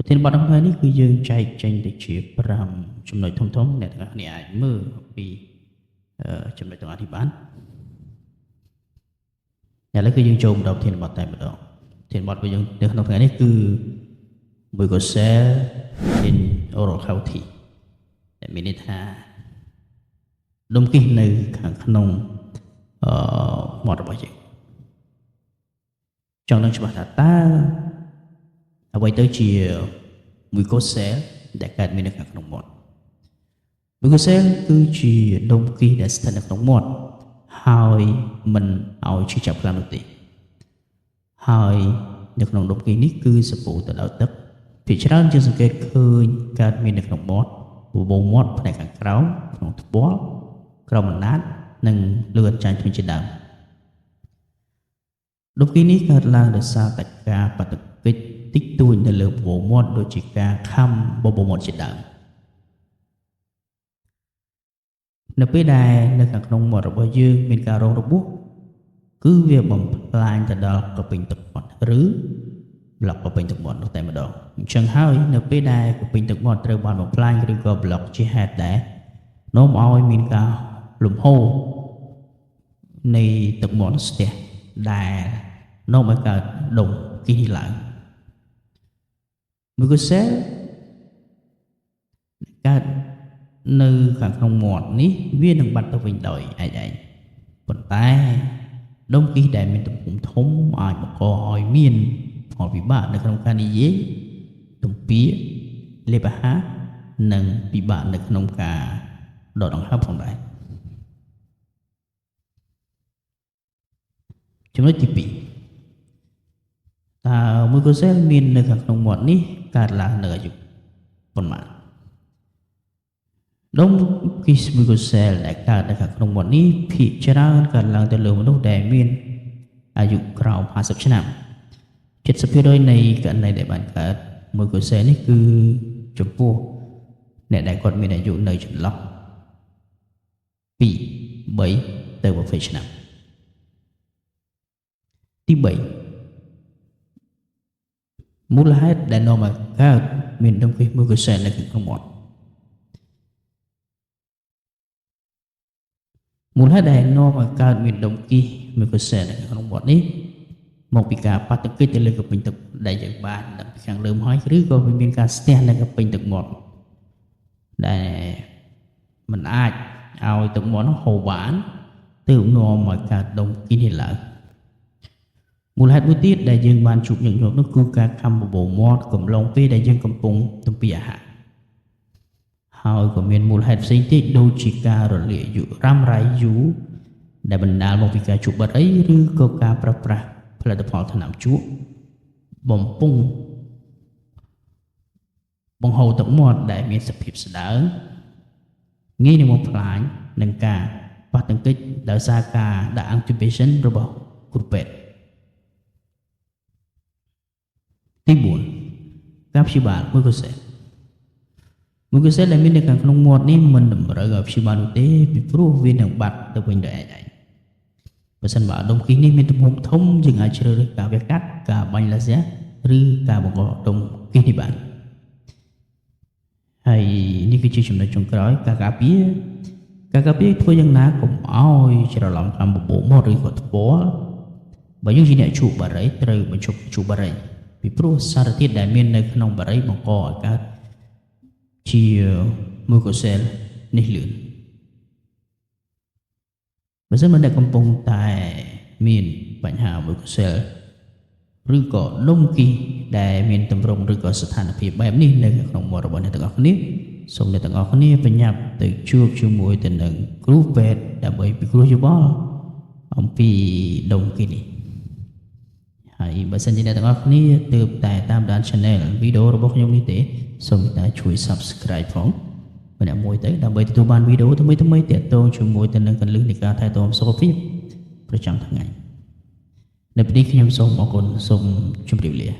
ប្រធានបទក្នុងថ្ងៃនេះគឺយើងចែកចេញទៅជា5ចំណុចធំៗអ្នកទាំងអស់គ្នាអាចមើលពីចំណុចទាំងអស់នេះបានឥឡូវគឺយើងចូលមកដល់ប្រធានបទតែម្ដងប្រធានបទរបស់យើងនៅក្នុងថ្ងៃនេះគឺ Mucocele in oral cavity ដែលមានន័យថាដុំគីសនៅខាងក្នុងមាត់របស់យើងចង់ដឹងច្បាស់ថាតើអ្វីទៅជា mucocele ដែលកើតមាននៅខាងក្នុងមាត់។ Mucocele គឺជាដុំគីសដែលស្ថិតនៅក្នុងមាត់ហើយមិនឲ្យឈឺចាប់ខ្លាំងនោះទេហើយនៅក្នុងដុំគីសនេះគឺសម្បូរទៅដោយទឹកភាគច្រើនយើងសង្កេតឃើញកើតមាននៅក្នុងមាត់បបូរមាត់ផ្នែកខាងក្រោមក្នុងថ្ពាល់ក្រោមអណ្ដាតនិងលើអញ្ចាញធ្មេញជាដើមដុំគីសនេះកើតឡើងដោយសារតែការបដកិច្ចតិចតួចនៅលើបបូរមាត់ដូចជាការខាំបបូរមាត់ជាដើមនៅពេលដែលនៅខាងក្នុងមាត់របស់យើងមានការរងរបួសគឺវាបំផ្លាញទៅដល់ក្រពេញទឹកមាត់ឬប្លុកក្រពេញទឹកមាត់នោះតែម្ដងអញ្ចឹងហើយនៅពេលដែលក្រពេញទឹកមាត់ត្រូវបានបំផ្លាញឬក៏ប្លុកជាហេតុដែលនាំឲ្យមានការលំហូរនៃទឹកមាត់ស្ទះដែលនាំឲ្យកើតដុំគីសឡើង។ Mucocele កើតនៅខាងក្នុងមាត់នេះវានឹងបាត់ទៅវិញដោយឯកឯងប៉ុន្តែដុំគីសដែលមានទំហំធំអាចបង្កឲ្យមានផលវិបាកនៅក្នុងការនិយាយទំពាលេបអាហារនិងពិបាកនៅក្នុងការដកដង្ហើមផងដែរ។ចំណុចទី2តើ mucocele មាននៅខាងក្នុងមាត់នេះកើតឡើងនៅអាយុប៉ុន្មាន?ដុំគីស mucocele ដែលកើតនៅខាងក្នុងមាត់នេះភាគច្រើនកើតឡើងទៅលើមនុស្សដែលមានអាយុក្រោម50ឆ្នាំ70%នៃករណីដែលបានកើត mucocele នេះគឺចំពោះអ្នកដែលគាត់មានអាយុនៅចន្លោះ2 3ទៅ20ឆ្នាំ។ទី3មូលហេតុដែលនាំឲ្យកើតមានដុំគីស mucocele នៅក្នុងមាត់មូលហេតុដែលនាំឲ្យកើតមានដុំគីស mucocele នៅក្នុងមាត់នេះមកពីការប៉ះទង្គិចទៅលើក្រពេញទឹកដែលយើងបានដឹងពីខាងលើមកហើយឬក៏វាមានការស្ទះនៅក្រពេញទឹកមាត់ដែលមិនអាចឲ្យទឹកមាត់នោះហូរបានទើបនាំឲ្យកើតដុំគីសនេះឡើងមូលហេតុមួយទៀតដែលយើងបានជួបញឹកញាប់នោះគឺការខាំបបោមាត់កំឡុងពេលដែលយើងកំពុងទំពាអាហារហើយក៏មានមូលហេតុផ្សេងទៀតដូចជាការរលាកយូររ៉ាំរ៉ៃយូរដែលបណ្ដាលមកពីការជក់បារីឬក៏ការប្រើប្រាស់ផលិតផលថ្នាំជក់បំពង់បង្ហូរទឹកមាត់ដែលមានសភាពស្ដើងងាយនឹងបំផ្លាញនឹងការប៉ះទង្គិចដោយសារការដាក់ intubation របស់គ្រូពេទ្យ។ទី4ការព្យាបាល mucocele។ Mucocele ដែលមាននៅខាងក្នុងមាត់នេះមិនតម្រូវឲ្យព្យាបាលនោះទេពីព្រោះវានឹងបាត់ទៅវិញដោយឯកឯងបើសិនបើដុំគីសនេះមានទំហំធំយើងអាចជ្រើសរើសការវះកាត់ការបាញ់ឡាស៊ែឬការបង្កដុំគីសនេះបានហើយនេះគឺជាចំណុចចុងក្រោយការការពារការការពារធ្វើយ៉ាងណាកុំឲ្យច្រឡំខាំបបោកមាត់ឬក៏ថ្ពាល់បើយើងជាអ្នកជក់បារីត្រូវបញ្ឈប់ជក់បារីពីព្រោះសារធាតុដែលមាននៅក្នុងបារីបង្កឲ្យកើតជា mucocele នេះលឿនបើសិនមកអ្នកកំពុងតែមានបញ្ហា mucocele ឬក៏ដុំគីសដែលមានទម្រង់ឬក៏ស្ថានភាពបែបនេះនៅក្នុងមាត់របស់អ្នកទាំងអស់គ្នាសូមអ្នកទាំងអស់គ្នាប្រញាប់ទៅជួបជាមួយទៅនឹងគ្រូពេទ្យដើម្បីពិគ្រោះយោបល់អំពីដុំគីសនេះហើយបើសិនជាអ្នកទាំងអស់គ្នាទើបតែតាមដាន Channel វីដេអូរបស់ខ្ញុំនេះទេសូមតែជួយ Subscribe ផងម្នាក់មួយទៅដើម្បីទទួលបានវីដេអូថ្មីៗទាក់ទងជាមួយទៅនឹងគន្លឹះនៃការថែទាំសុខភាពប្រចាំថ្ងៃ។នៅពេលនេះខ្ញុំសូមអរគុណសូមជម្រាបលា។